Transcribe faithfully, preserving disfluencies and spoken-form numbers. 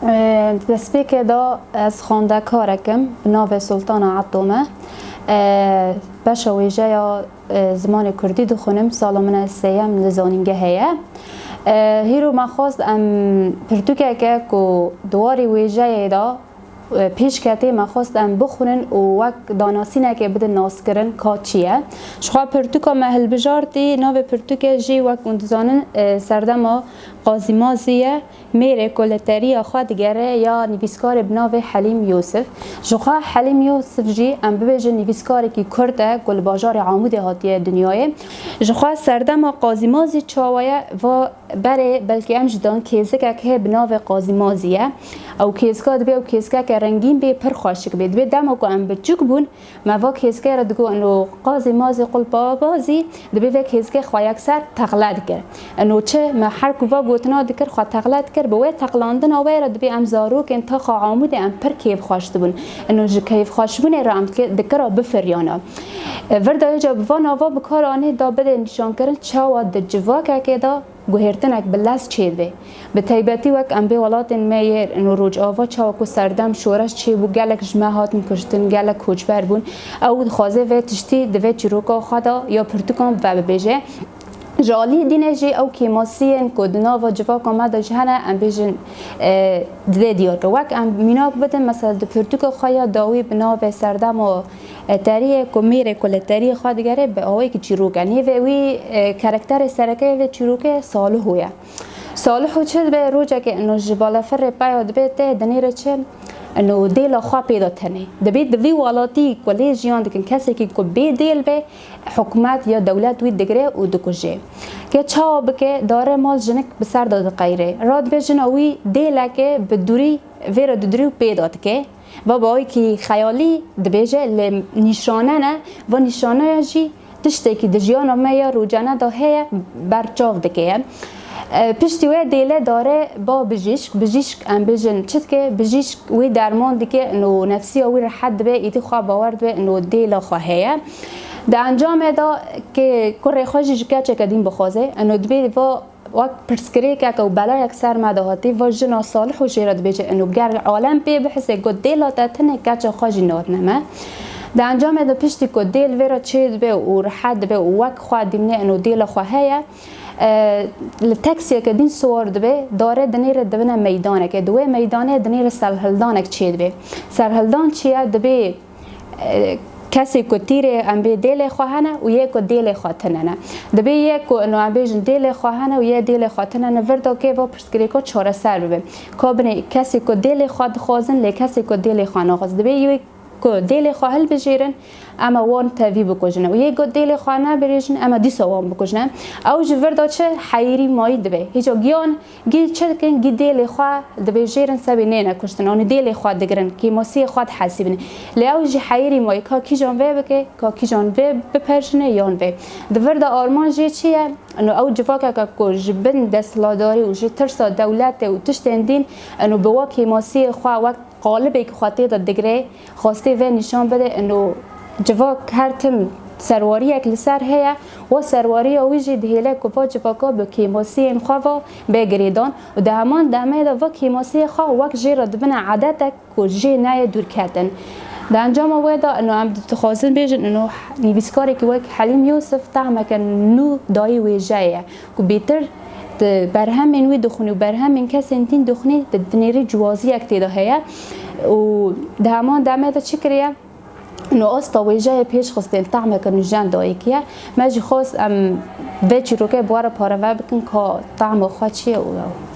Di destpêkê de ez xwendekarek im, bi navê Sultana Ebdo me. Beşa wêjeya zimanê kurdî dixwînim, sala min e sêyem li zanîngehê ye. Hîro me xwest em pirtûkeke ku di warê wêjeyê de pêşketê me xwest em bixwînin û wek danasînekê bidin naskirin ka çi ye. Ji xwe pirtûka me hilbijartî, navê pirtûkê jî wek hûn dizanin, Serdema Qazîmazî ye. Mêrê ku li teriya xwe digere ya nivîskarê bi navê Helîm Yûsif. Ji xwe Helîm Yûsif jî em bibêjin nivîskarekî kurd e ku li bajarê Amûdê hatiye dinyayê. Ji xwe Serdema Qazîmazî çawa ye? Va berê belkî em jî dan kêzikek heye bi navê Qazîmazî ye. Ew kêzika dibê ew kêzikeke rengîn bê, pir xweşik bê. Dibê dema ku em biçûk bûn, me va kêzikê re digot, ino qazî mazî qulpa bazî, dibê vê kêzikê xwe yekser teqle dikir. Ino çi me her ku va gotina dikir, xwe teqle dikir, bi wê teqlandina wê re dibê em zarokên taxa Amûdê em pir kêfxweş dibûn. Ino ji kêfxweşbûnê re em dike-, dikira bifiryana. E, vir de hêca bi van ava bi kar anê da bide nîşankirin çawa di civakekê de guhêrtinek bi lez çêdibe. Bi taybetî wek em bê welatên me yê ino Rojava çawa ku serdem şoreş çêbû, gelek ji me hatin kuştin, gelek koçber bûn. Ew dixwaze vê tiştî di vê çîroka xwe de ya pirtûkan vebibêje. Ji aliyê dînê jî ew kêmasiyên ku di nava civaka me de jî hene, em bêjin, e, didê diyar ke. Wek em mînak bidin, mesela di pirtûka xwe ya dawî bi navê Serdema, e, Teriyê ku mêrê ku li teriyê xwe digere bi awayekî çîrok e. Nêvê wî, e, karakterê sereke yê vê çîrokê Saliho ye. Saliho çi dibe? Rojekê ino ji balafirê peya dibe tê dinêre çi? Ino dêla xwe pê de tenê. Dibê di vî welatî ku lê jiyan dikin, kesekî ku bê dêl be, hikûmet ya dewlet wî digire û dikuje. Ke çawa bike, dare mal jinik bi ser de diqeyre. Radibê jina wî dêleke bi dûrî vê re didurî û pê de dike. Va bi awayekî xeyalî dibêje, lê nîşane ne, va nîşaneya jî tiştekî di jiyana me ya rojane de heye, berçav dike ye. E, piştî wê dêle dare ba bijîşk, bijîşk em bêjin çi dike, bijîşk wî derman dike, ino nefsiya wî rehet dibe, îdî xwe bawer dibe, ino dêla xwe heye. Di encamê de ke kurê xwe jî ji keçeke dîn bixwaze, ino dibê va wek pirsgirêkek û belayek ser me de hatî, va jina Saliho jê re dibêje, ino ger alem pê bihise ku dêla te tine keça xwe jî nadine me. Di encamê de piştî ku dêl vê re çê dibe û rehet dibe û wek xwe dîmne ino dêla xwe heye, e, li teksiyeke dîn siwar dibe, dare dinêre dibine meydaneke. Di wê meydanê dinêre serhildanek çê dibe. Serhildan çi ye? Dibê e, kesê ku tîrê em bê dêlê xwe hene û yê ku dêlê xwe tine ne. Dibê yê ku ino em bêjin dêlê xwe hene û yê dêlê xwe tine ne, vir da kê va pirsgirêka çareser bibe. Ka binê kesê ku dêlê xwe dixwazin, lê kesê ku dêlê xwe naxwazin. Dibê yê ku dêlê xwe hilbijêrin, em ê wan tevî bikujin. Û yê ku dêlê xwe nebirêjin, em ê dîsa wan bikujin. Ew ji vir da çi heyirî mayî dibe. Hêca giyan Gî çi dikin? Gî dêlê xwe dibêjêrin sebê nêne kuştin, anî dêlê xwe digirin, kêmasiyê xwe dihesibînin. Lê ew jî heyirî mayî ka kîjan vê bike, ka kîjan vê biperjine yan vê. Di vir de armanc jê çi ye? Ino ew civakeke ku ji bin desthilatdarî û ji tirsa dewletê û tiştên dîn, ino bi wa kêmasiyê xwe wek qalibekî xwe tê de digire, xwestê vê nîşan bide, ino civak her tim serwariyek li ser heye, wa serwariya wî jî dihêle ku va civaka bi kêmasiyên xwe ve bê girêdan û di heman demê de va kêmasiyê xwe wek jê re dibine edetek ku jê neyê dûrketin. Di encama wê de, ino em dixwazin bêjin, ino nivîskarekî wek Helîm Yûsif tehmeke nû dayî wêjeyê ye. Ku bêtir di berhemên wî dixwînî û berhemên kesên dîn dixwînî, di dinêrî ciwaziyek tê de heye û di heman demê de çi kiriye? Ino asta wêjeyê pêş xistên tehmeke nûjen dayî kiriye. Me jî xwest em vê çîrokê bi we re pareve bikin ka tehma xwe çi ye û ew.